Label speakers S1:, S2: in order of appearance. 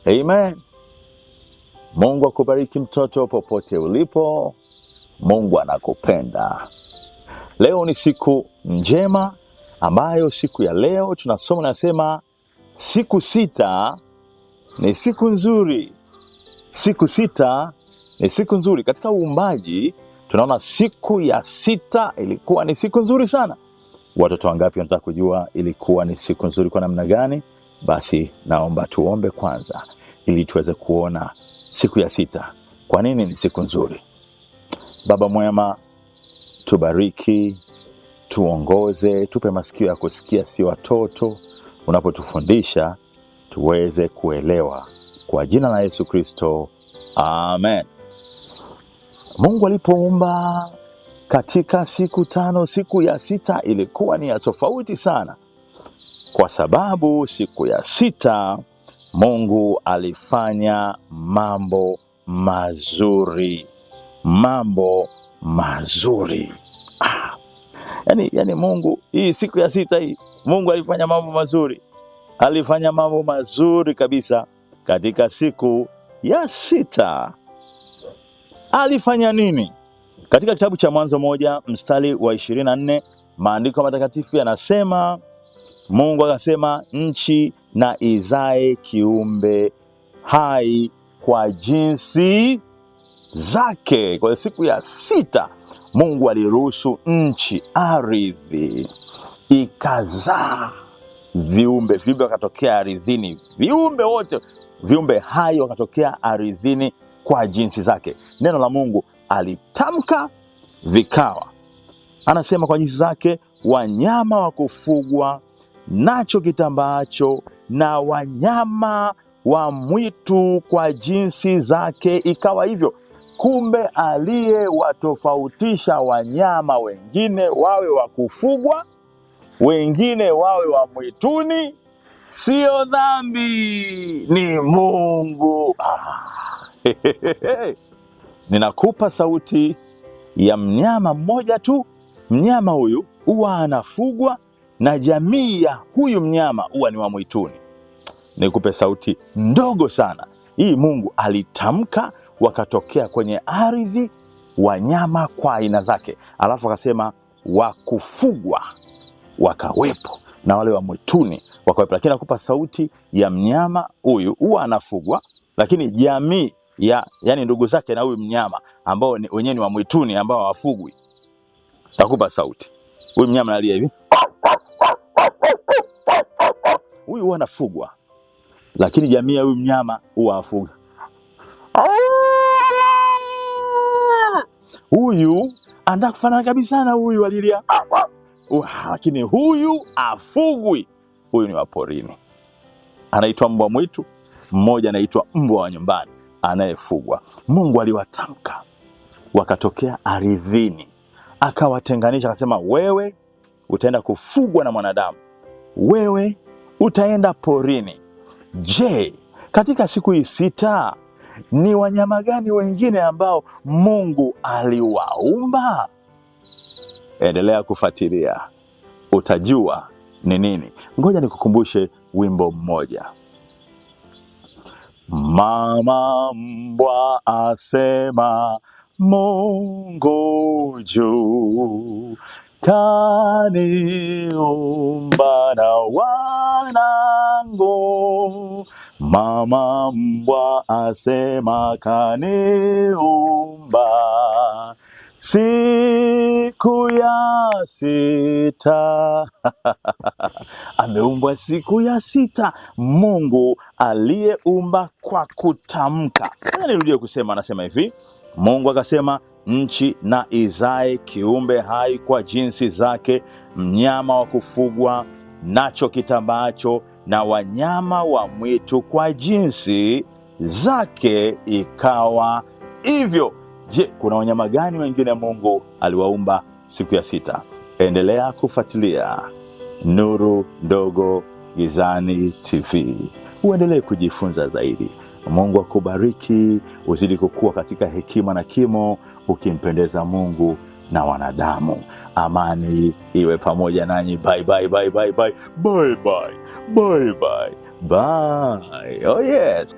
S1: Amen. Mungu akubariki mtoto, popote ulipo. Mungu anakupenda. Leo ni siku njema ambayo siku ya leo tunasoma, nasema siku sita ni siku nzuri. Siku sita ni siku nzuri. Katika uumbaji tunaona siku ya sita ilikuwa ni siku nzuri sana. Watoto wangapi wanataka kujua ilikuwa ni siku nzuri kwa namna gani? Basi naomba tuombe kwanza ili tuweze kuona siku ya sita kwa nini ni siku nzuri. Baba mwema, tubariki, tuongoze, tupe masikio ya kusikia, si watoto, unapotufundisha tuweze kuelewa, kwa jina la Yesu Kristo, amen. Mungu alipoumba katika siku tano, siku ya sita ilikuwa ni ya tofauti sana, kwa sababu siku ya sita Mungu alifanya mambo mazuri, mambo mazuri. Yani Mungu hii siku ya sita hii Mungu alifanya mambo mazuri, alifanya mambo mazuri kabisa katika siku ya sita. Alifanya nini? Katika kitabu cha Mwanzo 1 mstari wa 24, maandiko matakatifu yanasema, Mungu akasema, nchi na izae kiumbe hai kwa jinsi zake. Kwa siku ya sita Mungu aliruhusu nchi, ardhi ikazaa viumbe, viumbe wakatokea ardhini, viumbe wote, viumbe hai wakatokea ardhini kwa jinsi zake. Neno la Mungu alitamka vikawa. Anasema kwa jinsi zake, wanyama wa kufugwa, nacho kitambaacho, na wanyama wa mwitu kwa jinsi zake, ikawa hivyo. Kumbe aliyewatofautisha wanyama wengine wawe wa kufugwa, wengine wawe wa mwituni, sio dhambi, ni Mungu. Ninakupa sauti ya mnyama mmoja tu. Mnyama huyu huwa anafugwa na jamii ya huyu mnyama huwa ni wa mwituni. Nikupe sauti ndogo sana hii. Mungu alitamka wakatokea kwenye ardhi wanyama kwa aina zake, alafu akasema wa kufugwa wakawepo na wale wa mwituni wakawepo. Lakini nakupa sauti ya mnyama huyu huwa anafugwa, lakini jamii ya, yani ndugu zake na huyu mnyama ambao wenyewe ni wa mwituni ambao hawafugwi. Takupa sauti. Huyu mnyama analia hivi. Huyu huwa anafugwa, lakini jamii ya huyu mnyama huwa hafuga. Huyu anataka kufanana kabisa na huyu alilia, lakini huyu afugwi. Huyu ni wa porini, anaitwa mbwa mwitu. Mmoja anaitwa mbwa wa nyumbani anayefugwa. Mungu aliwatamka wakatokea ardhini, akawatenganisha, akasema wewe utaenda kufugwa na mwanadamu, wewe utaenda porini. Je, katika siku hii sita ni wanyama gani wengine ambao Mungu aliwaumba? Endelea kufuatilia, utajua ni nini. Ngoja nikukumbushe wimbo mmoja. Mama mbwa asema Mungu juu kaniumba na wanangu. Mama mbwa asema kaniumba siku ya sita. Ameumbwa siku ya sita, Mungu aliyeumba kwa kutamka. Ngoja nirudie kusema, anasema hivi, Mungu akasema nchi na izae kiumbe hai kwa jinsi zake, mnyama wa kufugwa, nacho kitambaacho, na wanyama wa mwitu kwa jinsi zake, ikawa hivyo. Je, kuna wanyama gani wengine Mungu aliwaumba siku ya sita? Endelea kufuatilia Nuru Ndogo Gizani TV, uendelee kujifunza zaidi. Mungu akubariki, uzidi kukua katika hekima na kimo, ukimpendeza Mungu na wanadamu. Amani iwe pamoja nanyi. Bye, bye, bye, bye, bye. Bye, bye. Bye, bye. Bye. Oh yes.